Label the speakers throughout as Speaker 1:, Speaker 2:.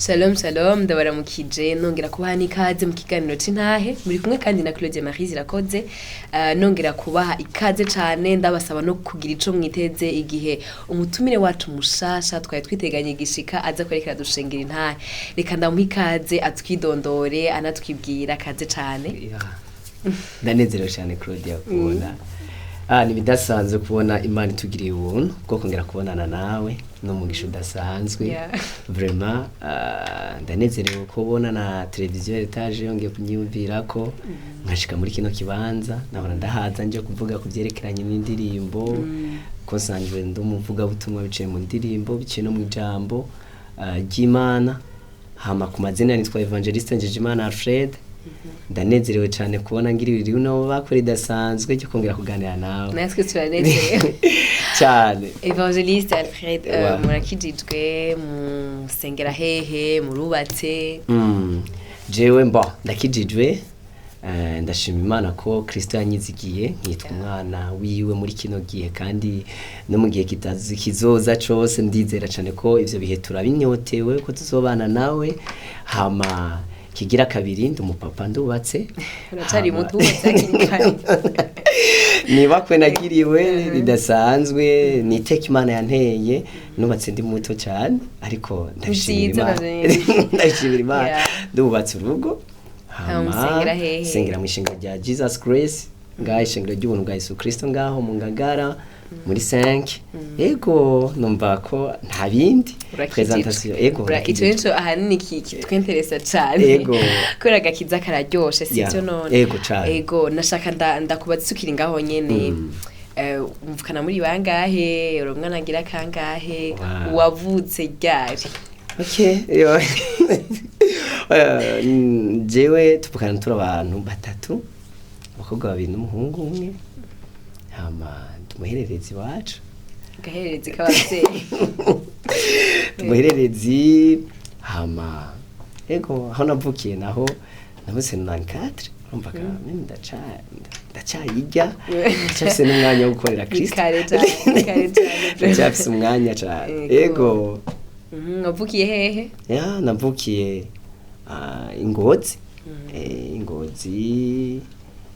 Speaker 1: Shalom shalom, ndabaramukije nongera kubaha n'ikaze mu kiganiro c'intahe. Muri kumwe kandi na Claudia Marie Zirakoze. Nongera kubaha ikaze cane, ndabasaba no kugira ico mwiteze igihe umutumire wacu mushasha twari twiteganye gishika aza kwerekera dushengera intahe. Reka ndamuha ikaze atwidondore anatwibwira. Kaze cane.
Speaker 2: Yeah. Ndanezerewe cyane, Claudia, kubona ni ibidasanzwe kubona Imana itugiriye ubuntu bwo kongera kubonana nawe, n'umugisha udasanzwe. Vraiment, ndanezerewe kubona na televiziyo Heritage yongeye kunyiyumvira ko nkashika muri kino kibanza. Nahora ndahaza nje kuvuga ku byerekeranye n'indirimbo, ko nsanzwe ndi umuvugabutumwa biciye mu ndirimbo, biciye no mu ijambo ry'Imana. Hama ku mazina nitwa Evangeliste Njejimana Alfred. Ndanezerewe cyane kubona ngiriwe rino bakora idasanzwe ryo kongera kuganira nawe.
Speaker 1: Natwe turanezerewe.
Speaker 2: Cyane.
Speaker 1: Evangeliste Alfred, murakijijwe? Musengera hehe? Murubatse?
Speaker 2: Jewe mbo ndakijijwe, ndashima Imana ko Kristo yanyizigiye nkitwa umwana wiwe muri kino gihe kandi no mu gihe kitazi kizoza cose. Ndizera cyane ko ivyo bihe turabinyotewe ko tuzobana nawe. Hama kigira kabiri, ndi umupapa, ndubatse.
Speaker 1: Uracari muto, wubatse hakiri kare.
Speaker 2: Nibakwe nagiriwe ridasanzwe, ni iteka Imana yanteye. Nubatse ndi muto cyane, ariko ndabishimira
Speaker 1: Vyiza.
Speaker 2: Imana.
Speaker 1: Navyo.
Speaker 2: Ndabishimira Imana. Ndubatse urugo.
Speaker 1: Hama musengera hehe?
Speaker 2: Sengera mu ishengero rya Jesus Grace ngaho, ishengero ry'ubuntu bwa Yesu Kristo ngaho mu Ngagara muri 5. Ego, numva ko nta bindi présentation. Ego.
Speaker 1: Ico
Speaker 2: Ndakijijwe.
Speaker 1: nico ahanini kitwenteresa cane. Kubera agakiza kararyoshe, sivyo? None
Speaker 2: Ego cane.
Speaker 1: Ego, nashaka ndakubaza ukiri ngaho nyene. Muvukana muri bangahe? Uri umwana agira kangahe? Wavutse ryari?
Speaker 2: Okay, yo. Jewe tuvukana turi abantu batatu, abakobwa babiri n'umuhungu umwe. Hama tumuhererezi iwacu.
Speaker 1: Gahererezi k'abavyeyi.
Speaker 2: Tumuhererezi. Hama ego, aho navukiye naho navutse 94. Urumva ka mimi ndacayirya, ndacyafise n'umwanya wo gukorera
Speaker 1: Ni
Speaker 2: Kristo.
Speaker 1: kare cane, ni kare cane.
Speaker 2: Ndacyafise umwanya cane.
Speaker 1: Ego.
Speaker 2: Ego.
Speaker 1: Wavukiye hehe?
Speaker 2: Ya, navukiye Ingozi. Ingozi.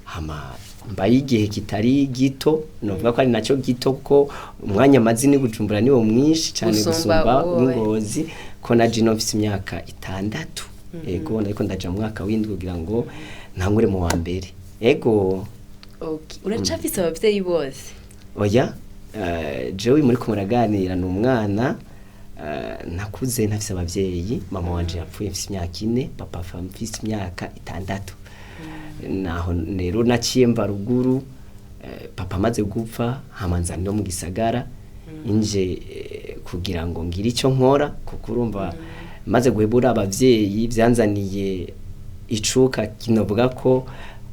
Speaker 2: Hama mbaye igihe kitari gito, novuga ko ari nacyo gito, kuko umwanya mazi ni Bujumbura niwo mwinshi cyane
Speaker 1: gusumba
Speaker 2: gusumba
Speaker 1: wowe.
Speaker 2: Ingozi, ko na jino mfise imyaka 6. Ego, ariko ndaja mu mwaka w'indwi kugira ngo ntangure mu wa mbere. Ego.
Speaker 1: Okay. Uracafise abavyeyi bose?
Speaker 2: Oya, jewe muri ko muraganira ni umwana nakuze ntafise abavyeyi. Mama wanje yapfuye mfise imyaka 4, papa apfa mfise imyaka 6. Naho rero naciye mva ruguru, papa amaze gupfa, hamanza no mu gisagara inje kugira ngo ngire icyo nkora, kuko urumva maze guhebura abavyeyi byanzaniye icuka kinovuga ko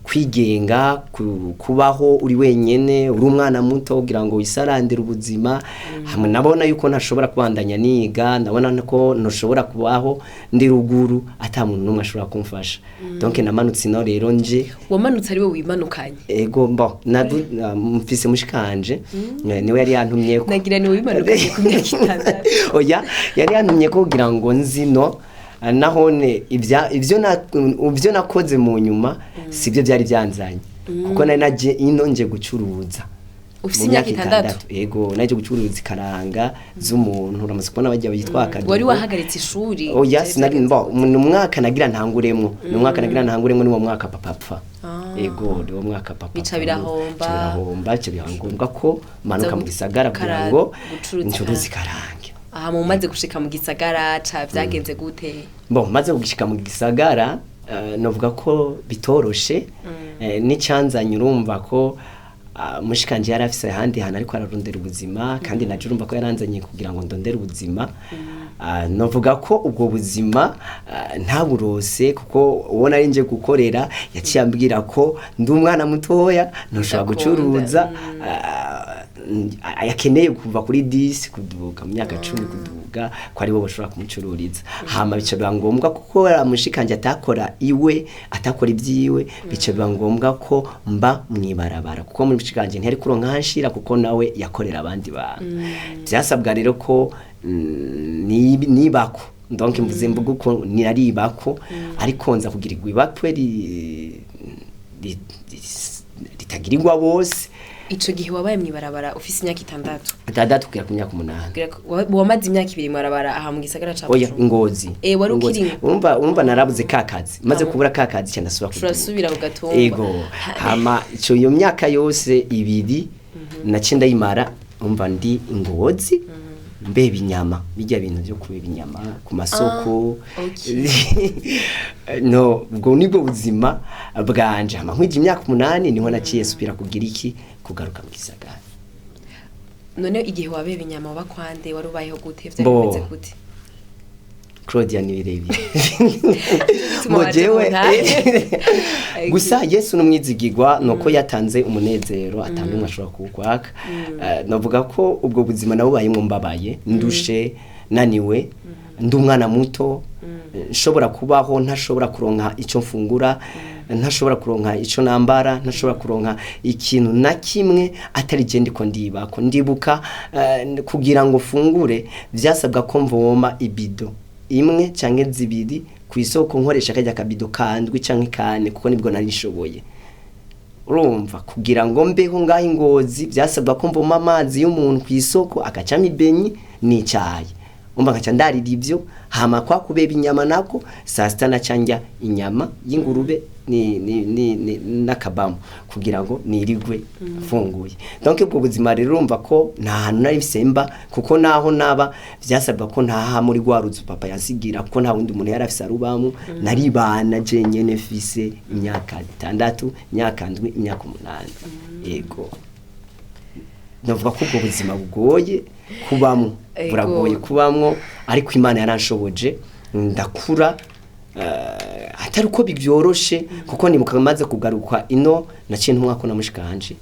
Speaker 2: kwigenga, kubaho uri wenyene uri umwana muto kugira ngo wisarandire ubuzima. Hamwe nabona yuko ntashobora kubandanya niga, ndabona ko ntashobora kubaho ndi ruguru ata muntu n'umwe ashobora kumfasha. Donc namanutse ino rero nje.
Speaker 1: Wamanutse ari we wimanukanye?
Speaker 2: Ego, mbo mfise mushikanje, niwe yari yantumye ko.
Speaker 1: Nagira ni wimanukanye ku myaka 6.
Speaker 2: Oya, yari yantumye ko kugira ngo nzino nahone ivyo nakoze mu nyuma sibyo byari byanzanye, kuko nari naje ino nje gucuruza.
Speaker 1: Ufise
Speaker 2: Mu
Speaker 1: imyaka 6?
Speaker 2: Ego, naje gucuruza ikaranga z'umuntu. Uramaze kubona bajya bitwa akadubu.
Speaker 1: Wari wahagaritse ishuri?
Speaker 2: Oya, sinari mbo ni umwaka nagira ntanguremwo, ni umwaka nagira ntanguremwo, ni wo mwaka papa apfa. Ego, ni wo mwaka papa
Speaker 1: Bica
Speaker 2: apfa.
Speaker 1: birahomba.
Speaker 2: Bica birahomba, bica biba ngombwa ko manuka
Speaker 1: Uza
Speaker 2: mu gisagara kugira ngo
Speaker 1: gucuruza.
Speaker 2: ncuruze ikarange.
Speaker 1: Aha mu maze gushika mu gisagara ca vyagenze gute?
Speaker 2: Bon, maze gushika mu gisagara, novuga ko bitoroshe. N'icyanzanye urumva ko mushikanje yari afise ahandi hantu ariko ararondera ubuzima, kandi naje urumva ko yaranzanye kugira ngo ndondere ubuzima. Novuga ko ubwo buzima ntaburose, kuko uwo nari nje gukorera yaciye ambwira ko ndi umwana mutoya ntushobora
Speaker 1: Udakunda.
Speaker 2: gucuruza, yakeneye kuva kuri 10 kuduga mu myaka 10 kuduga, ko aribo bashobora kumucururiza. Hama bica biba ngombwa, kuko mushikanje atakora iwe, atakora ibyiwe, bica biba ngombwa ko mba mwibarabara, kuko muri mushikanje ntiyari kuronka hanshira, kuko nawe yakorera abandi bantu. Byasabwa rero ko nibako. Donc mvuze mvuga uko niraribako, ariko nza kugirirwa ibakwe ritagirirwa bose.
Speaker 1: Ico gihe wabaye mw'ibarabara ufise imyaka 6?
Speaker 2: 6 kugera ku myaka 8.
Speaker 1: Kugira ko- wamaze imyaka 2 mw'ibarabara aha mu gisagara ca
Speaker 2: Oya.
Speaker 1: Bujumbura?
Speaker 2: Ingozi.
Speaker 1: Wari
Speaker 2: Ingozi.
Speaker 1: ukiri
Speaker 2: Urumva narabuze ka kazi, maze kubura ka kazi cyane ndasubira kuduga.
Speaker 1: Turasubira ku gatumba.
Speaker 2: Ego. Hama ico iyo myaka yose 2 naciye ndayimara, umva, ndi Ingozi mbeba inyama, bijya bintu byo kubeba inyama ku masoko. No ubwo nibwo buzima bwanje. Hama nkwije imyaka 8 niho naciye subira kugira iki, kugaruka mu gisagara.
Speaker 1: None igihe wabeba inyama waba kwande, wari ubayeho gute, vyari
Speaker 2: Bo.
Speaker 1: bimeze gute?
Speaker 2: Claudia, ni birebire.
Speaker 1: Bituma
Speaker 2: Ngo
Speaker 1: waje
Speaker 2: jewe
Speaker 1: mu ntahe.
Speaker 2: Gusa Yesu n'umwizigirwa, nuko yatanze umunezero atanga umwe ashobora kuwukwaka. Navuga ko ubwo buzima nabubayemwo mbabaye, ndushe, naniwe, ndi umwana muto, nshobora kubaho ntashobora kuronka icyo mfungura, ntashobora kuronka icyo nambara, ntashobora kuronka ikintu na kimwe atari je ndiko ndibako. Ndibuka kugira ngo fungure vyasabwa ko mvoma ibido imwe canke zibiri ku isoko, nkoresha kajya kabido kandwi canke kane, kuko nibwo nari nshoboye. Urumva, kugira ngo mbeho ngaho Ingozi byasabwa ko mvoma amazi y'umuntu ku isoko agacamo ibenyi n'icayi, umva, nkaca ndarira ivyo. Hama kwa kubeba inyama nako, saa sita naca ndya inyama y'ingurube ni n'akabamu kugira ngo nirigwe mfunguye. Donc ubwo buzima rero, urumva ko nta hantu nari mfise mba, kuko naho naba vyasabwa ko ntaha muri rwa ruzu papa yansigira, kuko nta wundi muntu yari afise arubamwo. Naribana jenyene mfise imyaka 6, imyaka 7, imyaka 8. Yego, navuga ko ubwo buzima bugoye kubamwo. Buragoye kubamwo, ariko Imana yaranshoboje ndakura, atari uko bibyoroshe, kuko nibuka maze kugaruka ino naciye ntumwa ko namushikanje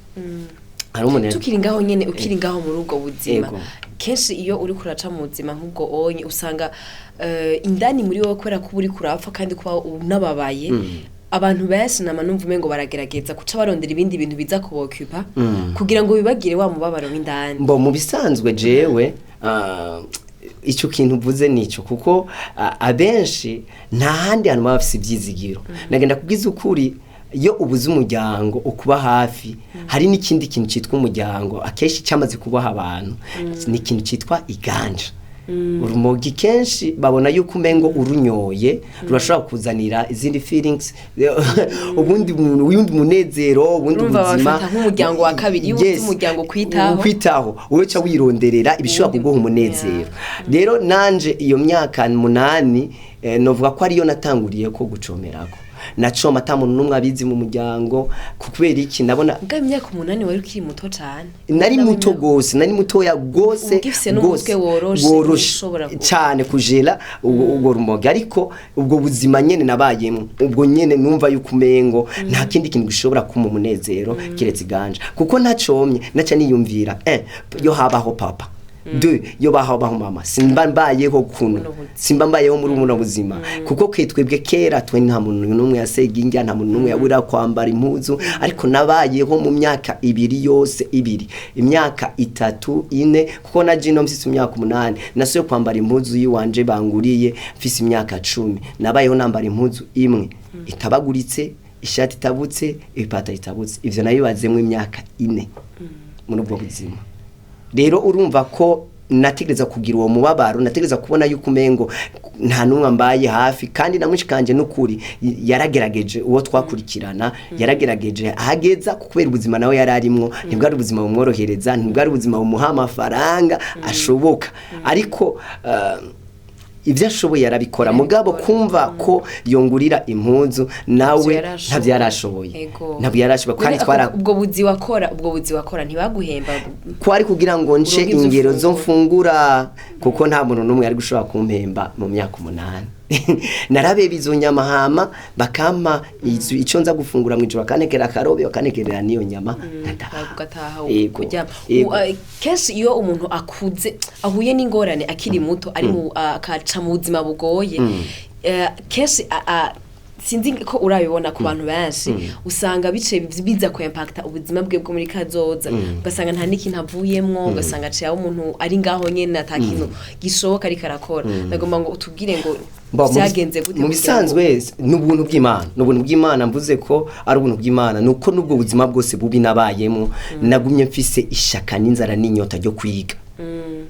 Speaker 2: hari umuntu
Speaker 1: Tukiri ngaho nyene, ukiri ngaho muri ubwo buzima, kenshi iyo uri kuraca mu buzima nk'ubwo onye usanga indani muri wowe, kubera ko uba uri kurapfa kandi kuba unababaye, abantu benshi nama numva umengo baragerageza guca barondera ibindi bintu biza kubokupa kugira ngo bibagire wa mubabaro w'indani.
Speaker 2: Mbo mu bisanzwe jewe icyo kintu uvuze nico, kuko abenshi nta handi hantu baba bafise ivyizigiro. Nagenda kubwiza ukuri, iyo ubuze umuryango ukuba hafi, hari n'ikindi kintu citwa umuryango akenshi cyamaze kubaha abantu, ni ikintu citwa iganja, urumogi. Kenshi babona yuko umengo urunyoye rurashobora kuzanira izindi feelings, ubundi uyundi munezero, ubundi
Speaker 1: Urumva
Speaker 2: buzima.
Speaker 1: babifata nk'umuryango wa kabiri. Iyo ubuze umuryango ukwitaho,
Speaker 2: ukwitaho, wowe ca wironderera ibishobora
Speaker 1: Ubundi-
Speaker 2: kuguha umunezero. Rero nanje iyo myaka 8, novuga ko ariyo natanguriye ko gucomerako. Nacoma ata muntu n'umwe abizi mu muryango. Kubera iki? Ndabona
Speaker 1: Ubwo imyaka 8 wari ukiri muto cane.
Speaker 2: Nari muto gose, nari mutoya gose.
Speaker 1: Ugifise n'umutwe
Speaker 2: Gose,
Speaker 1: woroshe,
Speaker 2: woroshe
Speaker 1: ushobora
Speaker 2: cane kujera ubwo rumogi. Ariko ubwo buzima nyene nabayemwo, ubwo nyene numva yuko umengo nta kindi kintu gishobora kumpa umunezero kiretse iganja, kuko ntacomye naca niyumvira yo habaho papa, deux, yo bahabaho mama, simba mbayeho kuno.
Speaker 1: Buno buzima.
Speaker 2: Simba mbayeho muri buno buzima, kuko ke twebwe kera twe nta muntu n'umwe yasega indya, nta muntu n'umwe yabura kwambara impuzu. Ariko nabayeho mu myaka 2 yose, 2, imyaka 3, 4, kuko na jino mfise imyaka 8 nasuye kwambara impuzu yiwanje banguriye mfise imyaka 10. Nabayeho nambara impuzu imwe itabaguritse, ishati itabutse, ipataro itabutse. Ivyo nabibazemwo imyaka 4 muri ubwo buzima. Rero urumva ko nategereza kugira uwo mubabaro, nategereza kubona yuko umengo nta n'umwe mbaye hafi. Kandi na mushikanje n'ukuri yaragerageje, uwo twakurikirana yaragerageje ahageza, kubera ubuzima nawe yari arimwo ntibwari ubuzima bumworohereza, ntibwari ubuzima bumuha amafaranga ashoboka, ariko ibyo ashoboye yarabikora. Mugabo kumva ko yongurira impuzu nawe ntabyo yarashoboye.
Speaker 1: Ego.
Speaker 2: Ntabyo yarashoboye kandi
Speaker 1: None
Speaker 2: twara
Speaker 1: ubwo buzi wakora ntibaguhemba?
Speaker 2: Kwari kugira ngo nce
Speaker 1: Uronke ivyo
Speaker 2: ingero zo
Speaker 1: ufungura.
Speaker 2: mfungura, kuko nta muntu n'umwe yari gushobora kumpemba mu myaka 8. Narabeba izo nyama, hama bakampa ico nza gufungura mw'ijoro, bakantekera akarobe, bakanekerera n'iyo nyama, nkataha.
Speaker 1: Ugataha
Speaker 2: Ego.
Speaker 1: kuryama.
Speaker 2: Ego.
Speaker 1: Kenshi iyo umuntu akuze ahuye n'ingorane akiri muto, ari mu akaca mu buzima bugoye, kenshi Sinzi ko urabibona ku bantu benshi, usanga bice biza ku impacta ubuzima bwe bwo muri kazoza, ugasanga nta n'ikintu avuyemwo, ugasanga aciye aho umuntu ari ngaho nyene ata kintu gishoboka ariko arakora. Ndagomba ngo utubwire ngo
Speaker 2: Bo,
Speaker 1: vyagenze gute
Speaker 2: mu
Speaker 1: kugira ngo-
Speaker 2: bisanzwe ni ubuntu bw'Imana, ni ubuntu bw'Imana. Mvuze ko ari ubuntu bw'Imana nuko n'ubwo buzima bwose bubi nabayemo nagumye mfise ishaka n'inzara n'inyota ryo kwiga.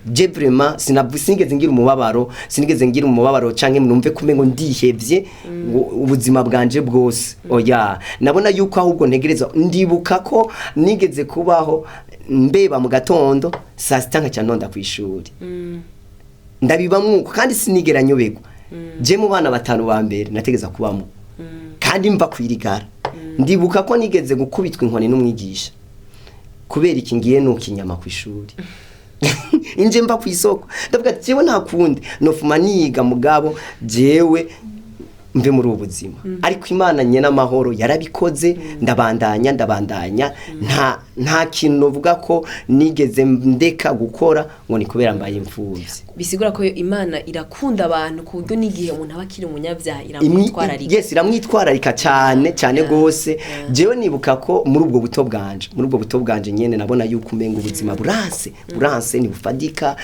Speaker 2: Je vraiment sinigeze ngira umubabaro, sinigeze ngira umubabaro canke numve kumengo ndihevye ngo ubuzima bwanje bwose. Oya, nabona yuko ahubwo ntegerezwa. Ndibuka ko nigeze kubaho mbeba mu gatondo saa sita nkaca ntonda kw'ishuri, ndabibamwo uko kandi sinigera nyobegwa. Je mu bana batanu ba mbere nategeza kubamo kandi mva kwirigara. Ndibuka ko nigeze gukubitwa inkoni n'umwigisha kubera iki ngiye nuka inyama ku ishuri, inje mva ku isoko. Ndavuga ati jewe nta kundi nofuma niga, mugabo jewe mve muri ubu buzima. Ariko Imana nyene amahoro yarabikoze, ndabandanya, ndabandanya. Nta kintu novuga ko nigeze ndeka gukora ngo ni kubera mbaye imfuvyi.
Speaker 1: Bisigura ko Imana irakunda abantu ku buryo n'igihe umuntu aba akiri umunyabyaha iramwitwararika.
Speaker 2: Yes, iramwitwararika cyane cyane gose. Jewe nibuka ko muri ubwo buto bwanje, muri ubwo buto bwanje nyene, nabona yuko umenga ubuzima buranse, buranse, ntibufadika,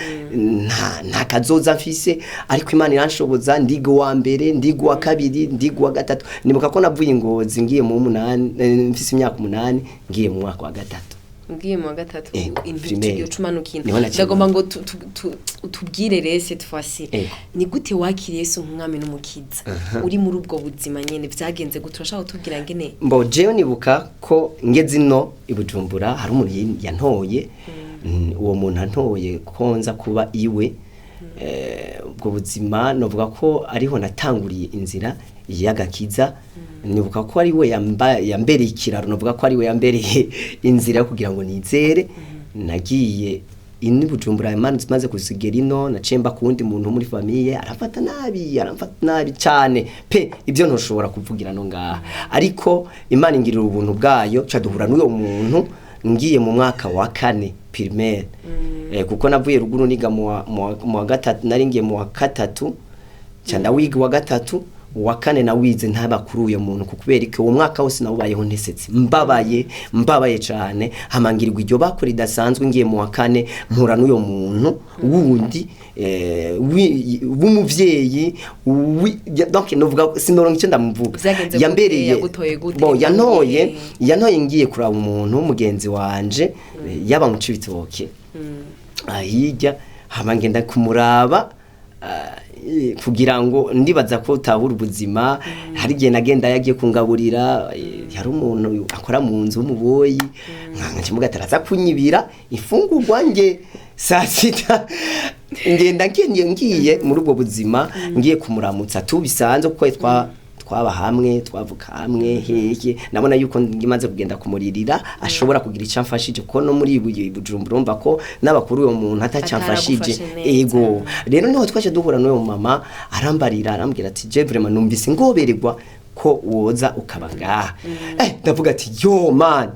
Speaker 2: nta kazoza mfise. Ariko Imana iranshoboza, ndiga uwa mbere, ndiga uwa kabiri, ndiga uwa gatatu. Nibuka ko navuye i Ngozi ngiye mu munani, mfise imyaka 8, ngiye mu mwaka wa gatatu.
Speaker 1: Ugiye mu wa gatatu?
Speaker 2: Ego, primaire.
Speaker 1: Ucumanukina.
Speaker 2: Niho naciye.
Speaker 1: Ndagomba ngo utubwire rero cette fois-ci,
Speaker 2: Ego.
Speaker 1: ni gute wakiriye Yesu nk'umwami n'umukiza uri muri ubwo buzima nyene? Vyagenze gute? Urashaka kutubwira ngene?
Speaker 2: Mbo jewe nibuka ko ngeze ino i Bujumbura hari umuntu yantoye. Uwo muntu antoye ko nza kuba iwe. Ubwo buzima novuga ko ariho natanguriye inzira y'agakiza. Nibuka ko ari we yambereye ikiraro, novuga ko ari we yambereye inzira yo kugira ngo nizere. Nagiye ini Bujumbura maze kuzigera ino, naciye mba kuwundi muntu muri famille, arafata nabi, aramfata nabi cyane pe, ibyo ntushobora kuvugira no ngaha. Ariko Imana ingirira ubuntu bwayo, ca duhura n'uyo muntu ngiye mu mwaka wa kane primaire, kuko navuye ruguru niga mu wa gatatu, nari ngiye mu wa gatatu, ca ndawiga uwa gatatu, uwa kane nawize ntaba kuri uyo muntu. Kubera ko uwo mwaka wose nawubayeho ntesetse, mbabaye, mbabaye cyane. Hamangirirwa iryo bakora idasanzwe, ngiye mu wa kane mpura n'uyo muntu wundi, w'umuvyeyi donc novuga sinoronka icyo ndamuvuga.
Speaker 1: Vyagenze gute?
Speaker 2: Yambereye
Speaker 1: Yagutoye gute?
Speaker 2: Bon, yantoye ngiye kuraba umuntu w'umugenzi wanje, yaba mu Cibitoke ahijya. Hama ngenda kumuraba, kugira ngo ndibaza ko utabura ubuzima. Hari igihe nagenda yagiye kungaburira, yari umuntu akora mu nzu w'umuboyi, nka kimuga ataraza kunyibira ifungurwa nge saa sita. Ngenda ngiye muri ubwo buzima, ngiye kumuramutsa tubisanzwe kuko twaba hamwe, twavuka hamwe hehe. Nabona yuko ngimaze kugenda kumuririra ashobora kugira icyo amfashije, kuko no muri Bujumbura urumva ko n'abakuru uwo muntu atacyamfashije.
Speaker 1: Ataragufashe neza.
Speaker 2: Ego, rero niho twaje duhura n'uwo mama, arambarira, arambwira ati je vraiment numvise ngobererwa ko woza ukaba ngaha. Ndavuga ati yo man,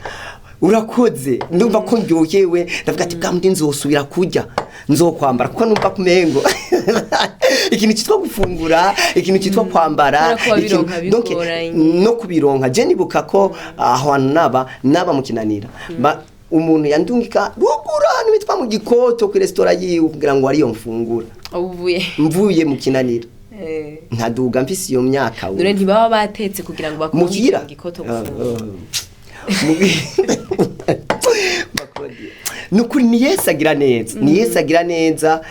Speaker 2: urakoze, ndumva ko ndyohewe. Ndavuga ati bwa mundi nzosubira kurya, nzokwambara, kuko numva kumengo ikintu cyitwa gufungura, ikintu cyitwa kwambara,
Speaker 1: Kubera ko wabironka
Speaker 2: donc,
Speaker 1: bigoranye.
Speaker 2: no kubironka. Je nibuka ko aho hantu naba mu Kinanira, umuntu yandungika ruguru ahantu bitwa mu Gikoto ku restaurant yiwe kugira ngo ariyo mfungura.
Speaker 1: Uvuye
Speaker 2: Mvuye mu Kinanira, nkaduga mfise iyo myaka.
Speaker 1: None ntibaba batetse kugira ngo bakunde
Speaker 2: Muhira
Speaker 1: mu Gikoto gufungura?
Speaker 2: Nukuri ni Yesu agira neza, ni Yesu agira neza,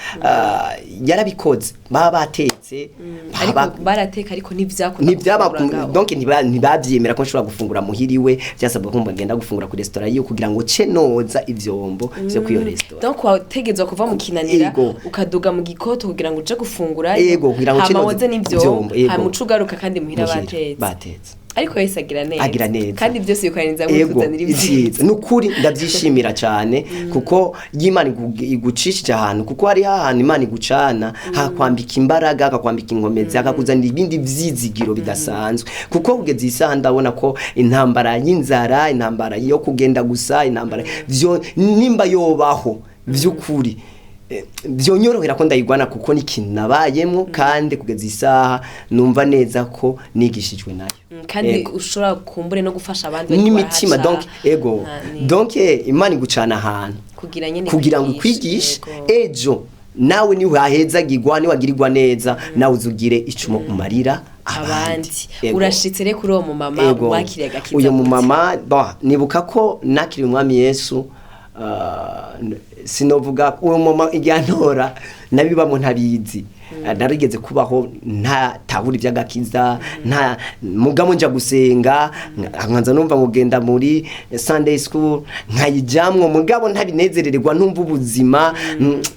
Speaker 2: yarabikoze. Baba batetse,
Speaker 1: Ariko barateka, ariko ntivyakunda
Speaker 2: ntibyaba
Speaker 1: gufungura ngaho.
Speaker 2: Donc ntibavyemera ko nshobora gufungura muhiriwe. Byasabwa ko ngenda gufungura ku restaurant yiwe kugira ngo ce noza ivyombo vyo kwiyo restaurant.
Speaker 1: Donc wategezwa kuva mu Kinanira,
Speaker 2: Ego.
Speaker 1: ukaduga mu Gikoto kugira ngo uje gufungura?
Speaker 2: Ego, kugira ngo
Speaker 1: hama
Speaker 2: ce noze
Speaker 1: woze n'ivyombo,
Speaker 2: ivyombo, ego.
Speaker 1: hama uce ugaruka kandi muhira
Speaker 2: Muhira,
Speaker 1: batetse.
Speaker 2: Batetse.
Speaker 1: Ariko Yesu agira neza.
Speaker 2: Agira neza.
Speaker 1: Kandi byose bikoraniriza
Speaker 2: Ego,
Speaker 1: kutuzanira ibyiza.
Speaker 2: ivyiza. Nukuri ndabyishimira cyane kuko iyo Imana igucishije ahantu, kuko hari ahantu Imana igucana hakwambika imbaraga, akakwambika inkomezi, akakuzanira ibindi vyizigiro bidasanzwe. Kuko kugeza iyi saha ndabona ko intambara y'inzara, intambara yo kugenda gusa, intambara vyo nimba yobaho vy'ukuri. Byonyorohera ko ndayigwana, kuko ni ikintu nabayemwo, kandi kugeza isaha numva neza ko nigishijwe nayo.
Speaker 1: Kandi
Speaker 2: Ego.
Speaker 1: ushobora kumbure no gufasha abandi bariko
Speaker 2: N'imitima
Speaker 1: barahaca.
Speaker 2: Donc ego. Donc Imana igucana ahantu
Speaker 1: kugira nyene
Speaker 2: kugira ngo
Speaker 1: ikwigishe.
Speaker 2: ikwigishe.
Speaker 1: Yego.
Speaker 2: Ejo nawe niwahezagirwa, niwagirirwa neza, nawe uzugire icumu umarira abandi.
Speaker 1: Abandi.
Speaker 2: Ego.
Speaker 1: Urashitse rero kuri uwo mumama.
Speaker 2: Ego.
Speaker 1: Wakiriye agakiza
Speaker 2: Uyu
Speaker 1: gute?
Speaker 2: mumama, bon, nibuka ko nakiriye Umwami Yesu, sinovuga uwo mama igihe antora nabibamo ntabizi. Narigeze kubaho ntatahura iby'agakiza, nta mugabo nja gusenga, nkanza numva ngo genda muri Sunday school, nkayijamwo, mugabo ntabinezererwa, ntumva ubuzima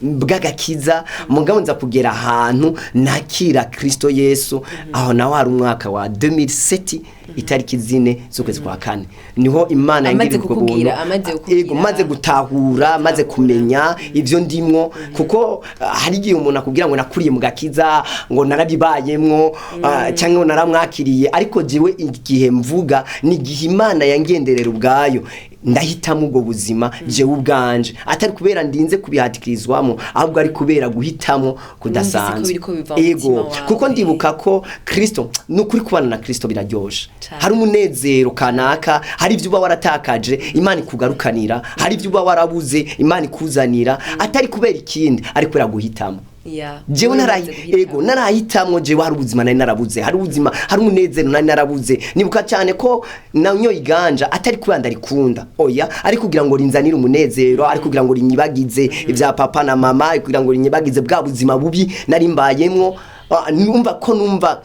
Speaker 2: bw'agakiza. Mugabo nza kugera ahantu nakira Kristo Yesu, aho naho hari umwaka wa 2007, itariki 4 z'ukwezi kwa kane, niho Imana
Speaker 1: Amaze
Speaker 2: yangiriye ubwo buntu.
Speaker 1: amaze kukubwira.
Speaker 2: Ego, maze gutahura, maze kumenya ivyo ndimwo, kuko hari igihe umuntu akubwira ngo nakuriye mu gakiza, ngo narabibayemwo, cyangwa ngo naramwakiriye, ariko jewe igihe mvuga ni igihe Imana yangenderera ubwayo, ndahitamo ubwo buzima jewe ubwanje, atari kubera ndinze kubihatikirizwamo, ahubwo ari kubera guhitamo kudasanzwe.
Speaker 1: Biriko biva mu mutima
Speaker 2: Ego,
Speaker 1: wawe.
Speaker 2: kuko ndibuka ko Kristo, nukuri kubana na Kristo biraryoshe.
Speaker 1: Cane.
Speaker 2: Hari umunezero kanaka, hari ibyo uba waratakaje Imana ikugarukanira, hari ibyo uba warabuze Imana ikuzanira, atari kubera ikindi, ari kubera guhitamo. Jewe
Speaker 1: Wowe
Speaker 2: narahi
Speaker 1: umaze guhitamo.
Speaker 2: Ego, narahitamwo. Jewe hari ubuzima nari narabuze, hari ubuzima, hari umunezero nari narabuze. Nibuka cyane ko nanyoye iganja atari kubera ndarikunda, oya, ari kugira ngo rinzanire umunezero, ari kugira ngo rinyibagize ibya papa na mama, ari kugira ngo rinyibagize bwa buzima bubi nari mbayemwo. Numva ko numva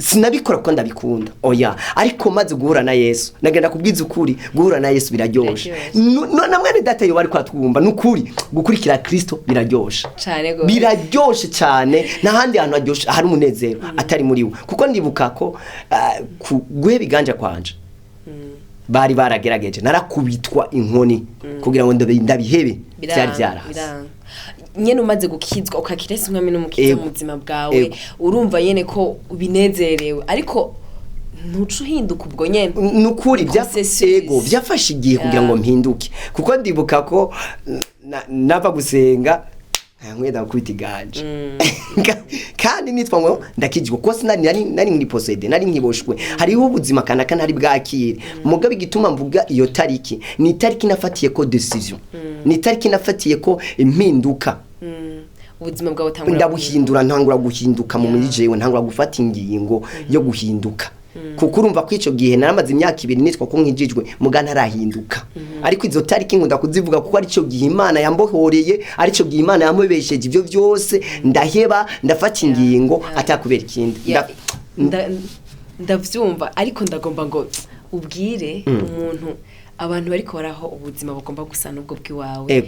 Speaker 2: sinabikora kuko ndabikunda, oya, ariko maze guhura na Yesu, nagenda kubwiza ukuri, guhura na Yesu biraryoshe.
Speaker 1: Biraryoshe.
Speaker 2: Na mwene data yo bari kwatwumva, nukuri gukurikira Kristo biraryoshe.
Speaker 1: Cane gose.
Speaker 2: Biraryoshe cyane. Nta handi hantu haryoshe hari umunezero atari muri we, kuko ndibuka ko guheba iganja kwanje bari baragerageje, narakubitwa inkoni kugira ngo ndabihebe, byari byarahase.
Speaker 1: Biranga. Nyene umaze gukizwa, ukakira Yesu Umwami n'Umukiza mu buzima bwawe, urumva nyene ko ubinezerewe, ariko ntuca uhinduka ubwo nyene.
Speaker 2: Nukuri
Speaker 1: Processus.
Speaker 2: Ego, byafashe igihe kugira ngo mpinduke, kuko ndibuka ko nava gusenga nkwenda gukubita iganje, kandi nitwa ngo ndakijwe, kuko sinari nari nkiri possédé, nari nkiboshwe, hariho ubuzima kanaka ntari bwakire. Mugabo igituma mvuga iyo tariki, ni itariki nafatiye ko décision, ni itariki nafatiye ko impinduka.
Speaker 1: Ubuzima bwawe butangura
Speaker 2: Ndabuhindura, ntangura guhinduka mu muri jewe, ntangura gufata ingingo yo guhinduka, kuko urumva ko ico gihe naramaze imyaka 2 nitwa ko nkijijwe, muga ntarahinduka. Ariko izo tariki nkunda kuzivuga kuko arico gihe Imana yambohoreye, arico gihe Imana yampobesheje ibyo byose, ndaheba, ndafata ingingo atakubera ikindi.
Speaker 1: Ndavyumva, ariko ndagomba ngo ubwire umuntu, abantu bariko baraho ubuzima bugomba gusa n'ubwo bw'iwawe,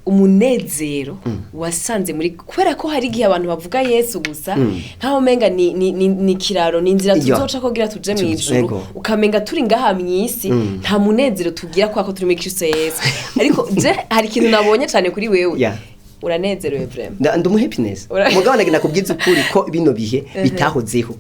Speaker 1: umunezero wasanze muri, kubera ko hari igihe abantu bavuga Yesu gusa nkaho umenga ni kiraro, ni inzira tuzoca kugira tuje mu ijuru, ukamenga turi ngaha mw'isi nta munezero tugira kubera ko turi muri Kristo Yesu. Ariko je hari ikintu nabonye cyane kuri wewe, uranezerewe vraiment.
Speaker 2: Ndi umu happiness. Mugabo nagenda kubwiza ukuri ko bino bihe bitahozeho.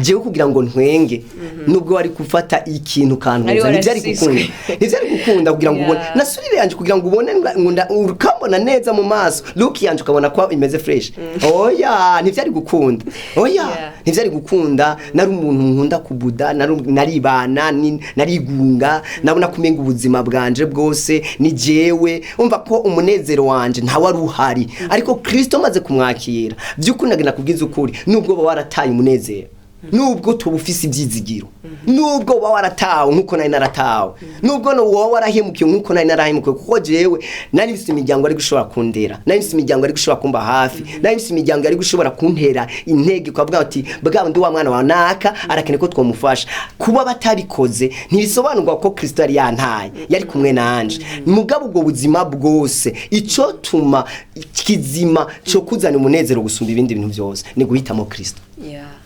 Speaker 2: Jewe kugira ngo ntwenge, nubwo wari gufata ikintu kantuza,
Speaker 1: Ari
Speaker 2: ntibyari
Speaker 1: warasishwe.
Speaker 2: gukunda, ntibyari gukunda kugira ngo ubone nasubire yanje, kugira ngo ubone ngunda ukambona neza mu maso, look yanje ukabona ko imeze fresh, oya, ntibyari gukunda, oya. Ntibyari gukunda. Nari umuntu nkunda kubuda, naribana, narigunga, nabona kumenga ubuzima bwanje bwose ni jewe, umva ko umunezero wanje ntawe wari uhari. Ariko Kristo maze kumwakira, by'ukuri nagenda kubwiza ukuri, nubwo uba warataye umunezero, nubwo tuba ufise ibyizigiro, nubwo uba waratawe nkuko nari naratawe, nubwo woba warahemukiwe nkuko nari narahemukiwe, kuko jewe nari mfise imiryango ari gushobora kundera, nari mfise imiryango ari gushobora kumba hafi, nari mfise imiryango ari gushobora kuntera intege, ukavuga ati bwa ndi wa mwana wa naka arakeneye ko twamufasha. Kuba batabikoze ntibisobanurwa ko Kristo yari yantaye, yari kumwe nanje. Mugabo ubwo buzima bwose, ico tuma kizima cyo kuzana umunezero gusumba ibindi bintu byose ni guhitamo Kristo.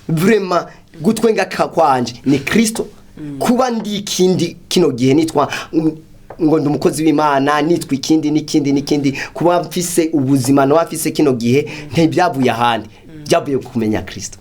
Speaker 2: Vraiment, gutwenga kwanje ni Kristo. Kuba ndi ikindi kino gihe, nitwa ngo ndi umukozi w'Imana, nitwa ikindi n'ikindi n'ikindi, kuba mfise ubuzima no mfise kino gihe, ntibyavuye ahandi, byavuye kumenya Kristo.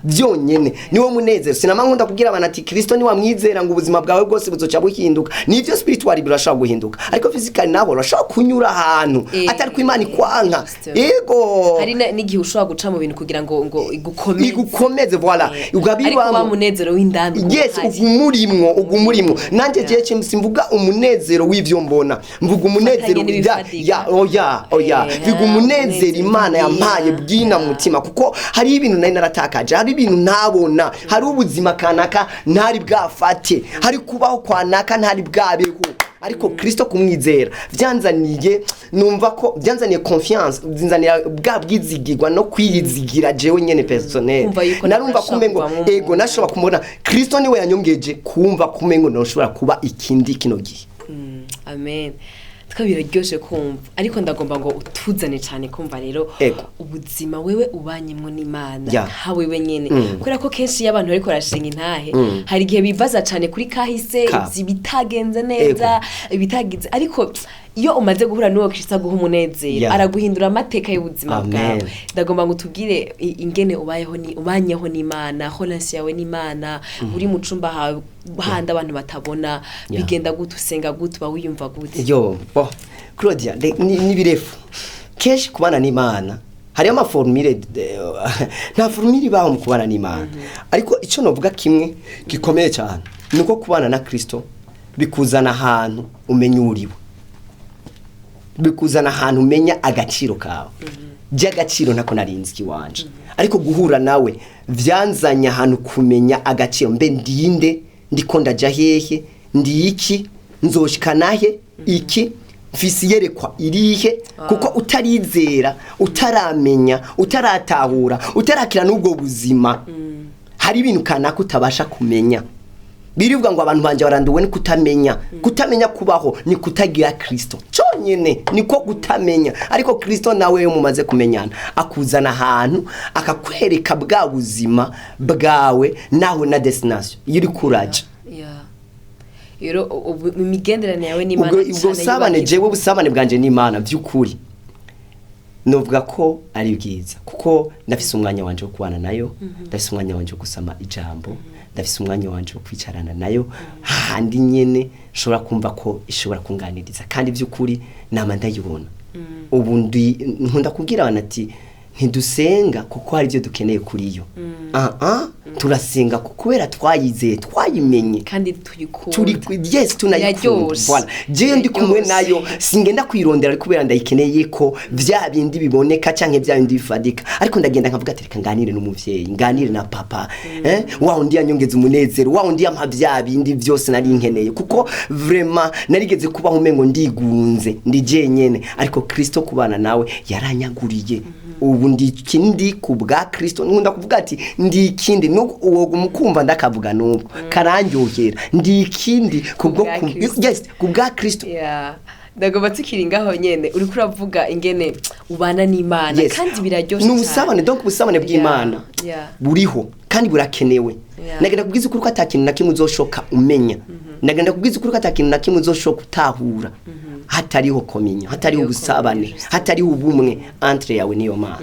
Speaker 2: Byonyene niwo munezero. Sinama nkunda kubwira abantu ati Kristo niwamwizera ngo ubuzima bwawe bwose buzoca buhinduka. Nivyo, spiritual birashobora guhinduka, ariko physical naho urashobora kunyura ahantu atari ko Imana ikwanka. Yego.
Speaker 1: Hari n'igihe ushobora guca mu bintu kugira ngo igukomeze.
Speaker 2: Igukomeze, voilà.
Speaker 1: Ariko
Speaker 2: Ugabibamo.
Speaker 1: wa munezero w'indani uguma uhari.
Speaker 2: Ugumurimwo, ugumurimwo. Nanjye jewe simvuga umunezero w'ivyo mbona, mvuga umunezero
Speaker 1: Ufatanye n'ibifatika.
Speaker 2: Ya, oya, oya. Mvuga umunezero
Speaker 1: umunezero
Speaker 2: Imana yampaye bwina mu mutima, kuko hari ibintu nari naratakaje, hari ibintu ntabona, hari ubuzima kanaka ntari bwafate, hari kubaho kwanaka ntari bwabeho. Ariko Kristo kumwizera byanzaniye, numva ko byanzaniye confiance, byanzaniye bwa bwizigirwa no kwiyizigira jewe nyene personnel.
Speaker 1: Kumva yuko
Speaker 2: Narumva
Speaker 1: nashobora
Speaker 2: kumengo
Speaker 1: kuvamwo umuntu.
Speaker 2: Ego, nashobora kumubona. Kristo niwe yanyongeje kumva kumengo noshobora kuba ikindi kino gihe.
Speaker 1: Amen. Tukaba biraryoshe kumva, ariko ndagomba ngo utuzane cyane kumva rero ubuzima wewe ubanyemwo n'Imana nka wewe nyene, kubera ko kenshi iyo abantu bariko barashinga intahe, hari igihe bibaza cyane kuri kahise, ibitagenze neza, ibitagize. Ariko iyo umaze guhura n'uwo Kristo aguha umunezero, araguhindura amateka y'ubuzima
Speaker 2: Amen.
Speaker 1: bwawe. Ndagomba ngo utubwire ingene ubayeho, ni ubanyeho n'Imana, relation yawe n'Imana, uri mu cumba hawe handi abantu batabona, bigenda gute? Usenga gute? Uba wiyumva gute?
Speaker 2: Yo bo Claudia, ni birefu. Kenshi kubana n'Imana hariyo ama formule, nta formule ibaho mu kubana n'Imana. Ariko icyo novuga kimwe gikomeye cyane ni uko kubana na Kristo bikuzana ahantu umenya uriwe, bikuzana ahantu umenya agaciro kawe. By'agaciro ntako narinzi iwanje, ariko guhura nawe byanzanye ahantu kumenya agaciro. Mbe ndinde? Ndiko ndaja hehe? Ndi iki? Nzoshikana he? Iki mfise iyerekwa irihe? Kuko utarizera, utaramenya, utaratahura, utarakira n'ubwo buzima, hari ibintu kanaka utabasha kumenya. Birivuga ngo abantu banje baranduwe ni kutamenya. Kutamenya kubaho ni kutagira Kristo cyonyine, niko kutamenya. Ariko Kristo nawe iyo mumaze kumenyana akuzana ahantu akakwereka bwa buzima bwawe naho na destination iyo uri kuraja.
Speaker 1: Yeah. Rero ubu imigenderanire yawe n'Imana
Speaker 2: Ubwo
Speaker 1: cane
Speaker 2: busabane,
Speaker 1: yubakitse.
Speaker 2: Jewe ubusabane bwanje n'Imana by'ukuri novuga ko ari bwiza, kuko ndafise umwanya wanje wo kubana nayo, ndafise umwanya wanje wo gusoma ijambo, ndafise umwanya wanje wo kwicarana nayo, hahandi nyene nshobora kumva ko ishobora kunganiriza. Kandi by'ukuri nama ndayibona. Ubu ndi nkunda kubwira abantu ati ntidusenga kuko hari ibyo dukeneye kuri yo. Ah ah, turasenga kubera twayizeye, twayimenye
Speaker 1: kandi tuyikunda.
Speaker 2: Turi, yes, tunayikunda.
Speaker 1: Iraryoshe.
Speaker 2: Voilà, jewe ndi kumwe
Speaker 1: Iraryoshe.
Speaker 2: nayo, singenda kwirondera ariko kubera ndayikeneye ko vya bindi biboneka canke vya bindi bifadika. Ariko ndagenda nkavuga ati reka nganire n'umuvyeyi, nganire na papa, wa undi yanyongeza umunezero, wa undi yampa vya bindi vyose nari nkeneye, kuko vraiment narigeze kubaho umengo ndigunze, ndi jenyene. Ariko Kristo, kubana nawe yaranyaguriye. Ubu ndi ikindi ku bwa Kristo. Nkunda kuvuga ati ndi ikindi nuko uwo mukumva ndakavuga n'ubwo karandyohera, ndi ikindi kubwo
Speaker 1: Bwa Kristo.
Speaker 2: Yes, ku bwa Kristo.
Speaker 1: Yeah. Ndagomba tukiri ngaho nyene, uriko uravuga ingene ubana n'Imana, kandi biraryoshe
Speaker 2: Ni ubusabane, donc ubusabane bw'Imana buriho kandi burakenewe. Nagenda kubwiza ukuri ko atakintu na kimwe uzoshoka umenya, nagenda kubwiza ukuri ko atakintu na kimwe uzoshoka utahura hatariho communion, hatariho
Speaker 1: Hatariho
Speaker 2: ubusabane,
Speaker 1: communion.
Speaker 2: hatariho ubumwe entre yawe n'iyo Mana.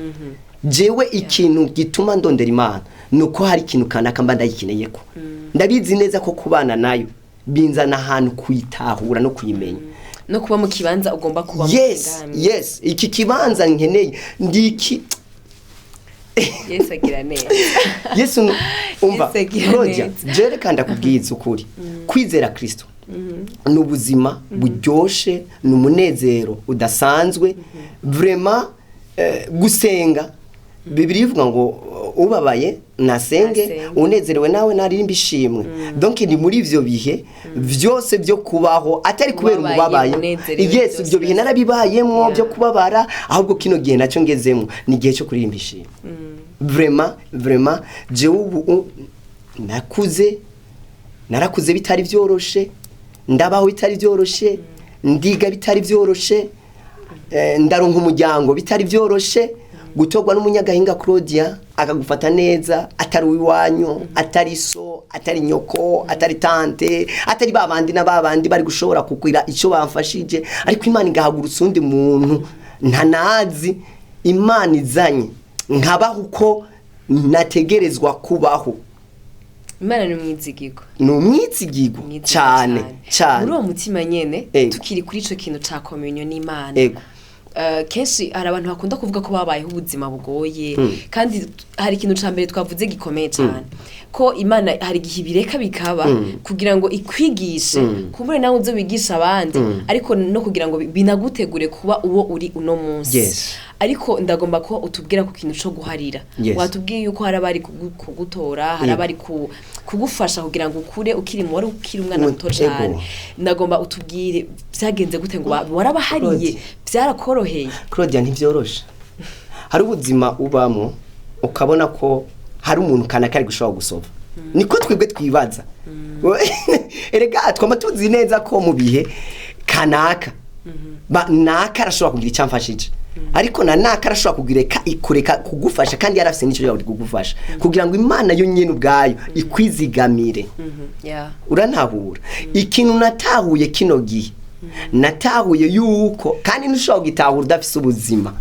Speaker 2: Jewe ikintu gituma ndondera Imana ni uko hari ikintu kanaka mba ndayikeneye, ko ndabizi neza ko kubana nayo binzana ahantu kuyitahura no kuyimenya
Speaker 1: No kuba mu kibanza ugomba kuba mu.
Speaker 2: Yes, iki kibanza nkeneye ndiki.
Speaker 1: Yesu agira neza.
Speaker 2: Yesu umva.
Speaker 1: Yesu agira
Speaker 2: Claudia,
Speaker 1: neza.
Speaker 2: jere kandi akubwiza ukuri, kwizera Kristo ni ubuzima buryoshe, ni umunezero udasanzwe vraiment. Gusenga, Bibiliya ivuga ngo ubabaye nasenge,
Speaker 1: Nasenge.
Speaker 2: unezerewe nawe naririmba ishimwe. Donc ni muri ivyo bihe vyose byo kubaho atari kubera
Speaker 1: Ubabaye,
Speaker 2: umubabaye.
Speaker 1: unezerewe,
Speaker 2: Yes,
Speaker 1: byose
Speaker 2: ibyo bihe narabibayemwo byo kubabara. Ahubwo kino gihe nacyo ngezemo ni igihe cyo kuririmba ishimwe. Vraiment, vraiment, jewe ubu nakuze, narakuze bitari byoroshe, ndabaho bitari byoroshe, ndiga bitari byoroshe, ndaronka umuryango bitari byoroshe, gutorwa n'umunyagahinga Claudia akagufata neza, atari uwiwanyu, atari so, atari nyoko, atari tante, atari babandi na babandi bari gushobora kukwira icyo bamfashije. Ariko Imana igahagurutsa undi muntu ntanazi, Imana izanye nkabaho uko. Nategerezwa kubaho.
Speaker 1: Imana ni umwizigirwa.
Speaker 2: Ni umwizigirwa.
Speaker 1: Umwizigirwa.
Speaker 2: Cyane cyane.
Speaker 1: Muri uwo mutima nyene,
Speaker 2: Ego.
Speaker 1: tukiri kuri ico kintu ca communion n'Imana, kenshi hari abantu bakunda kuvuga ko babayeho ubuzima bugoye, kandi hari ikintu ca mbere twavuze gikomeye cyane, ko Imana hari igihe ibireka bikaba kugira ngo ikwigishe, kumbure nawe uzo wigisha abandi, ariko no kugira ngo binagutegure kuba uwo uri uno munsi. Ariko ndagomba ko utubwira ku kintu co guharira. Watubwiye yuko hari abari kugutora, hari abari kugufasha kugira ngo ukure ukiri mu wari ukiri umwana muto cane. Ndagomba utubwire byagenze gute ngo warabahariye,
Speaker 2: Claude.
Speaker 1: byarakoroheye?
Speaker 2: Claudia, ntibyoroshe. Hari ubuzima ubamo ukabona ko hari umuntu kanaka ari gushobora gusova, niko twebwe twibaza. Erega twama tuzi neza ko mu bihe kanaka naka arashobora kugira icyo amfashije, ariko na naka arashobora kugira kureka kugufasha kandi yarafise n'icyo yari kugufasha, kugira ngo Imana yo nyene ubwayo ikwizigamire. Urantahura? Ikintu natahuye kino gihe, natahuye yuko kandi ntushobora kugitahura udafise ubuzima,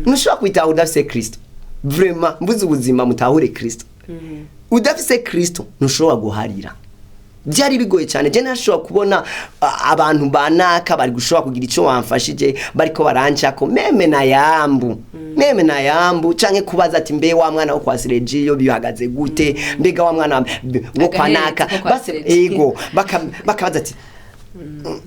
Speaker 2: ntushobora kubitahura udafise Kristo. Vraiment, mvuze ubuzima, mutahure Kristo. Udafise Kristo ntushobora guharira. Byari bigoye cyane. Je nashobora kubona abantu banaka bari gushobora kugira icyo wamfashije, bariko barancako même na yambu, même na yambu, canke kubaza ati: "Mbe wa mwana wo kwa Sergio bihagaze gute? Mbega wa mwana wo kwa
Speaker 1: Agaherezi
Speaker 2: naka?"
Speaker 1: ko kwa
Speaker 2: Base
Speaker 1: Sergio.
Speaker 2: ego, bakabaza ati: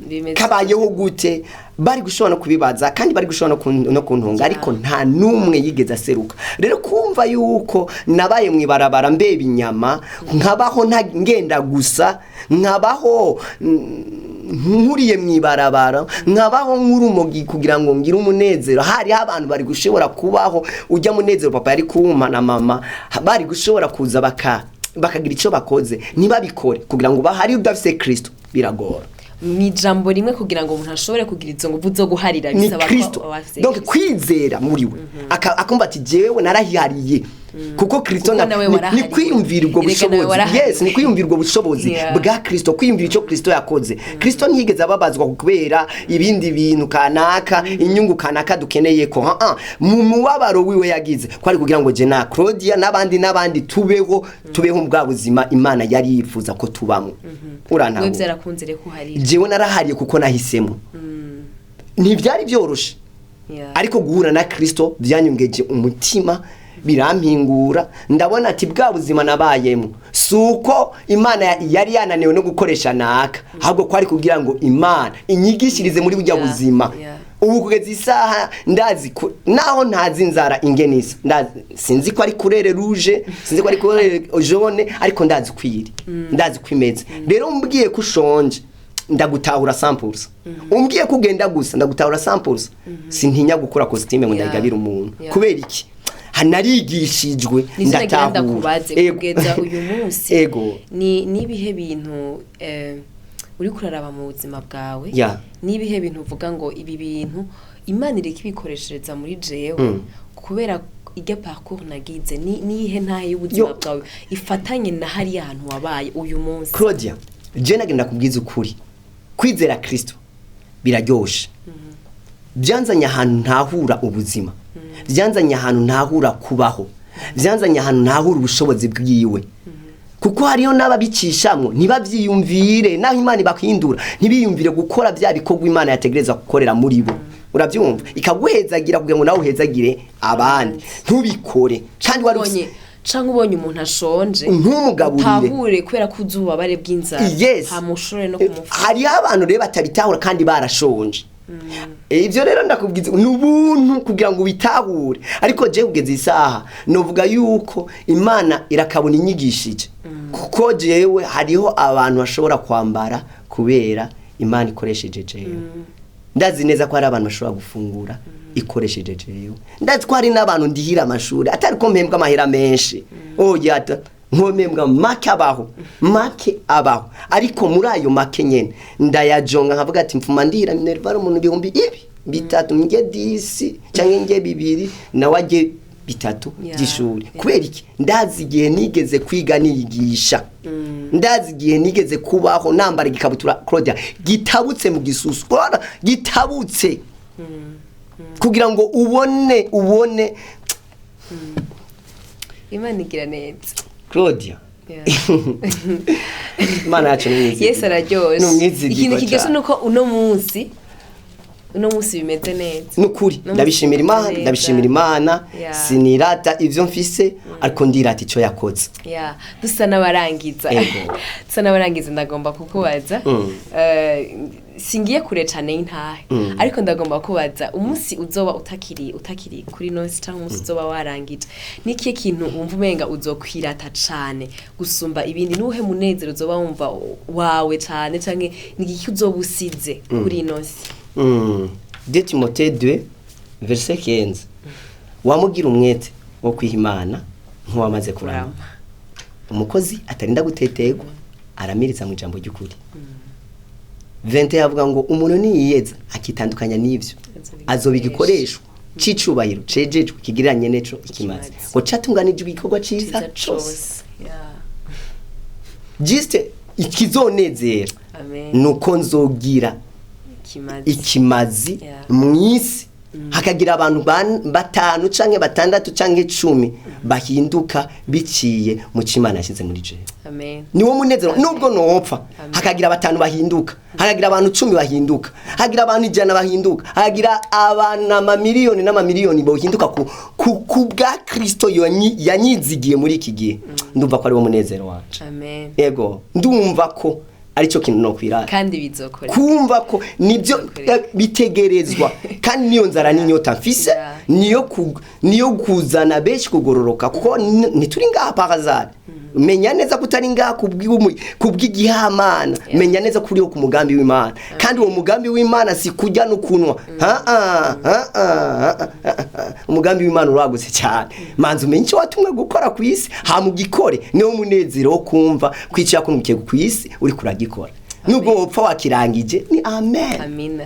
Speaker 1: Bimeze
Speaker 2: "Kabayeho gute?" Bari gushobora no kubibaza kandi bari gushobora no kuntunga, ariko nta n'umwe yigeze aseruka. Rero kumva yuko nabaye mu ibarabara mbeba inyama, nkabaho nta ngenda gusa, nkabaho nkuriye mu ibarabara, nkabaho nk'urumogi kugira ngo ngire umunezero, hariho abantu bari gushobora kubaho ujya munezero papa yari kumpa na mama, bari gushobora kuza bakagira icyo bakoze, ntibabikore kugira ngo bahari. Udafise Kristo biragora.
Speaker 1: Mu ijambo rimwe, kugira ngo umuntu ashobore kugira izo nguvu zo guharira,
Speaker 2: ni
Speaker 1: bisaba ko
Speaker 2: Kristo.
Speaker 1: aba afise
Speaker 2: Donc
Speaker 1: Kristo.
Speaker 2: kwizera muri we. Akumva ati: "Jewe narahihariye kuko Kristo."
Speaker 1: Kuko nawe
Speaker 2: ni
Speaker 1: warahariwe.
Speaker 2: kwiyumvira ubwo
Speaker 1: Erega nawe
Speaker 2: bushobozi.
Speaker 1: warahariwe.
Speaker 2: Yes, ni kwiyumvira ubwo bushobozi bwa Kristo, kwiyumvira icyo Kristo yakoze. Kristo ntiyigeze ababazwa kubera ibindi bintu kanaka, inyungu kanaka dukeneye ko mu mubabaro wiwe yagize ko ari kugira ngo je na Claudia n'abandi n'abandi tubeho, tubeho bwa buzima Imana yari yifuza ko tubamo.
Speaker 1: We
Speaker 2: Urantahura?
Speaker 1: byarakunze rero kuharira?
Speaker 2: Jewe narahariye kuko nahisemo. Ntibyari byoroshe, ariko guhura na Kristo byanyongeje umutima, birampingura. Ndabona ati bwa buzima nabayemo si uko Imana yari yananiwe no gukoresha naka, ahubwo ko ari kugira ngo Imana inyigishirize muri burya buzima. Ubu kugeza isaha ndazi ko naho ntazi inzara ingene isa, ndazi, sinzi ko ari couleur rouge, sinzi ko ari couleur jaune, ariko ndazi ko iri, ndazi ko imeze. Rero umbwiye ko ushonje ndagutahura 100%, umbwiye ko ugenda gusa ndagutahura 100%. Sintinya gukora costume ngo ndayigabire umuntu. Kubera iki? Hanarigishijwe.
Speaker 1: Nivyo nagira
Speaker 2: Ndatahura.
Speaker 1: ndakubaze.
Speaker 2: Ego.
Speaker 1: Kugeza uyu munsi, ni nibihe bintu uri kuraraba mu buzima bwawe, nibihe bintu uvuga ngo ibi bintu Imana ireka ibikoreshereza muri jewe kubera irya parcours nagize? Ni niyihe ntahe y'ubuzima
Speaker 2: Yo.
Speaker 1: bwawe ifatanye na hariya hantu wabaye uyu munsi?
Speaker 2: Claudia, je nagenda kubwiza ukuri, kwizera Kristo biraryoshe. Byanzanye ahantu ntahura ubuzima, byanzanye ahantu ntahura kubaho, byanzanye ahantu ntahura ubushobozi bwiwe, kuko hariyo n'ababicishamwo ntibavyiyumvire, naho Imana ibahindura ntibiyumvire gukora bya bikorwa Imana yategereza gukorera muri bo. Urabyumva? Ikaguhezagira kugira ngo nawe uhezagire abandi, ntubikore kandi wari
Speaker 1: Ubonye canke ubonye umuntu ashonje,
Speaker 2: Ntumugaburire.
Speaker 1: utahure kubera ko uzi ububabare bw'inzara, hama ushobore no kumufasha.
Speaker 2: Hariho abantu rero batabitahura kandi barashonje. Ibyo rero ndakubwiza ni ubuntu kugira ngo ubitahure. Ariko je kugeza isaha novuga yuko Imana irakabona inyigishije, kuko jewe hariho abantu bashobora kwambara kubera Imana ikoresheje jewe. Ndazi neza ko hari abantu bashobora gufungura ikoresheje jewe. Ndazi ko hari n'abantu ndihira amashuri, atari ko mpembwa amahera menshi, oya, nkomembwa make abaho, make abaho, ariko muri ayo make nyene ndayajonga nkavuga ati: "Mfuma ndihira minerval umuntu ibihumbi ibi bitatu, nge 10 canke nge bibiri, nawe ajye bitatu by'ishuri." Kubera iki? Ndazi igihe nigeze kwiga niyigisha, ndazi igihe nigeze kubaho nambara igikabutura, Claudia, gitabutse mu gisusu. Urabona gitabutse kugira ngo ubone.
Speaker 1: Imana igira neza.
Speaker 2: Claudia.
Speaker 1: Yeah.
Speaker 2: Imana yacu ni umwizigirwa.
Speaker 1: Yesu araryoshe.
Speaker 2: Ni umwizigirwa
Speaker 1: Ikintu kiryoshe
Speaker 2: cane.
Speaker 1: nuko uno munsi bimeze neza.
Speaker 2: Nukuri
Speaker 1: No
Speaker 2: ndabishimira
Speaker 1: munsi
Speaker 2: Imana,
Speaker 1: bimeze neza.
Speaker 2: ndabishimira Imana.
Speaker 1: Yeah.
Speaker 2: Sinirata ivyo mfise, ariko ndirata ico yakoze.
Speaker 1: Yeah, dusa n'abarangiza.
Speaker 2: Ego.
Speaker 1: Dusa n'abarangiza, ndagomba kukubaza. Singiye kure cane y'intahe, ariko ndagomba kubaza umunsi uzoba utakiri kuri nonsi, cyangwa umunsi uzoba warangije, nikihe kintu wumva umenga uzokwirata cane gusumba ibindi? Nuhe munezero uzoba wumva wawe cane, canke ni igiki uzoba usize kuri ino si?
Speaker 2: 2 Timothée 2 verset 15: wamugira umwete wo kwiha Imana nk'uwamaze kurama, umukozi atarinda gutetegwa, aramiriza mu ijambo ry'ukuri. 20 yavuga ngo umuntu niyiyeza akitandukanya n'ivyo, azoba igikoresho c'icubahiro cejejwe, kigiriranye neco ikimazi,
Speaker 1: Ikimazi.
Speaker 2: ngo catunganijwe igikorwa ciza
Speaker 1: Ciza
Speaker 2: cose.
Speaker 1: cose. Yeah.
Speaker 2: Juste ikizonezera
Speaker 1: Amen.
Speaker 2: nuko nzogira
Speaker 1: Ikimazi.
Speaker 2: ikimazi
Speaker 1: Yeah.
Speaker 2: mw'isi, hakagira abantu batanu canke batandatu canke 10 bahinduka biciye mu c'Imana yashyize muri jewe.
Speaker 1: Amen.
Speaker 2: Niwo munezero.
Speaker 1: Amen.
Speaker 2: Nubwo nopfa,
Speaker 1: Amen.
Speaker 2: hakagira batanu bahinduka, hakagira abantu 10 bahinduka, hakagira abantu 100 bahinduka, hakagira abantu amamiliyoni n'amamiliyoni bohinduka ku bwa Kristo yanyizigiye muri iki gihe, ndumva ko ari wo munezero wanje.
Speaker 1: Amen.
Speaker 2: Yego, ndumva ko aricyo kintu nokwirata.
Speaker 1: Kandi bizokora.
Speaker 2: Kumva ko nibyo
Speaker 1: Bizokoreka.
Speaker 2: bitegerezwa, kandi niyo nzara n'inyota mfise, niyo kuzana benshi kugororoka, kuko ntituri ngaha par hasard. Menya neza ko utari ngaha kubw'igihamana. Menya neza ko uriho ku mugambi w'Imana, kandi uwo mugambi w'Imana si kurya no kunywa. Ha, ha, ha, ha, ha, ha. Umugambi w'Imana uragutse cyane. Manza umenye icyo watumwe gukora ku isi, hama ugikore. Niwo munezero wo kumva ko icyo yakungukiye ku isi uri kuragikora, nubwo wopfa wakirangije. Ni amen.
Speaker 1: Amina.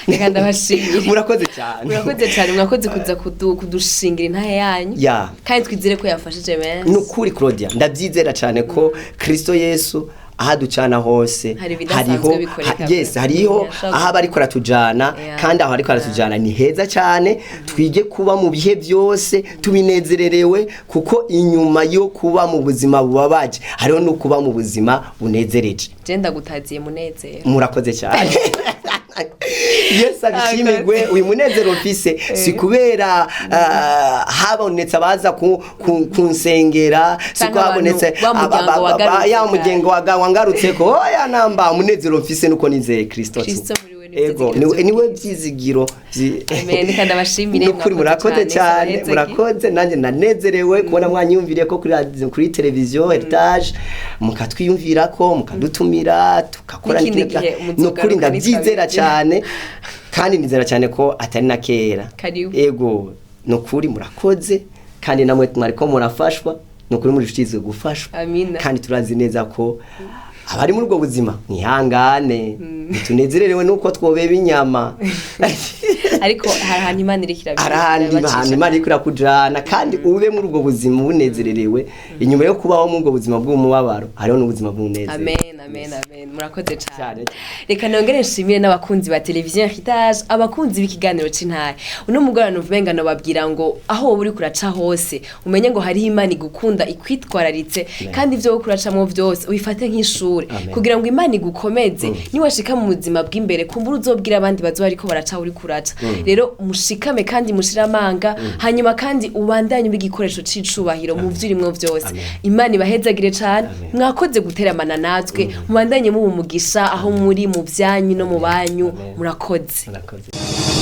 Speaker 1: Reka ndabashimire.
Speaker 2: Murakoze cyane.
Speaker 1: Murakoze cyane, mwakoze kuza kudushingira intahe yanyu. Kandi twizere ko yafashije benshi.
Speaker 2: Ni ukuri, Claudia, ndabyizera cyane ko Kristo Yesu ahaducana hose
Speaker 1: Hari ibidasanzwe
Speaker 2: hariho
Speaker 1: bikoreka.
Speaker 2: Yes, hariho aho aba ariko aratujana, kandi aho ariko aratujana ni heza cyane. Twige kuba mu bihe byose tubinezererewe, kuko inyuma yo kuba mu buzima bubabaje hariho no kuba mu buzima bunezereje.
Speaker 1: Je ndagutaziye munezero.
Speaker 2: Murakoze cyane. Yesu abishimirwe. Uyu munezero mfise si kubera habonetse abaza kunsengera, si ko
Speaker 1: Canke
Speaker 2: habonetse
Speaker 1: abantu wa muryango wagarutse
Speaker 2: ya
Speaker 1: kandi.
Speaker 2: muryango wangarutseko. Oya namba, umunezero mfise nuko nizeye Kristo tu.
Speaker 1: Kristo muri we ni
Speaker 2: Ego,
Speaker 1: ivyizigiro.
Speaker 2: niwe byizigiro.
Speaker 1: Amen. Reka ndabashimire,
Speaker 2: Nukuri
Speaker 1: mwakoze
Speaker 2: murakoze
Speaker 1: cane,
Speaker 2: cyane.
Speaker 1: Sarahetse.
Speaker 2: Murakoze, nanjye nanezerewe kubona mwanyumviriye ko kuri radio, kuri televiziyo Heritage, mukatwiyumvira ko mukadutumira tukakora.
Speaker 1: N'ikindi gihe
Speaker 2: Nukuri
Speaker 1: muzogaruka.
Speaker 2: ndabyizera
Speaker 1: Nitwabigera.
Speaker 2: cyane, kandi nizera cyane ko atari na kera.
Speaker 1: Karibu.
Speaker 2: Ego, nukuri murakoze, kandi namwe mwariko murafashwa. Nukuri muri gufashwa.
Speaker 1: Amina.
Speaker 2: Kandi turazi neza ko abari muri ubwo buzima mwihangane, ntitunezererewe nuko twobeba inyama.
Speaker 1: Ariko hari ahantu Imana iriko
Speaker 2: hari ahandi hantu Imana iriko irakujana, kandi ube muri ubwo buzima ubunezererewe. Inyuma yo kubaho muri ubwo buzima bw'umubabaro hariho n'ubuzima bw'umunezero.
Speaker 1: Amen, amen, amen. Murakoze cyane.
Speaker 2: Cyane.
Speaker 1: Reka nongere nshimire n'abakunzi ba televiziyo Heritage, abakunzi b'ikiganiro c'intahe. Uno mugorana uvumenga babwira ngo aho wowe uri kuraca hose, umenye ngo hariho Imana igukunda, ikwitwararitse, kandi ivyo wowe kuracamwo vyose ubifate nk'ishure
Speaker 2: Amen.
Speaker 1: kugira ngo Imana igukomeze. Niwashika mu buzima bw'imbere, kumbura uzobwira abandi bazoba ariko baraca uri kuraca. Rero mushikame kandi mushire amanga, hanyuma kandi ubandanye ube igikoresho c'icubahiro mu vyo urimwo vyose.
Speaker 2: Amen.
Speaker 1: Imana ibahezagire cane.
Speaker 2: Amen.
Speaker 1: Mwakoze guteramana natwe. Mubandanye muba umugisha aho muri, mu byanyu no mu banyu.
Speaker 2: Amen.
Speaker 1: Murakoze.
Speaker 2: Murakoze.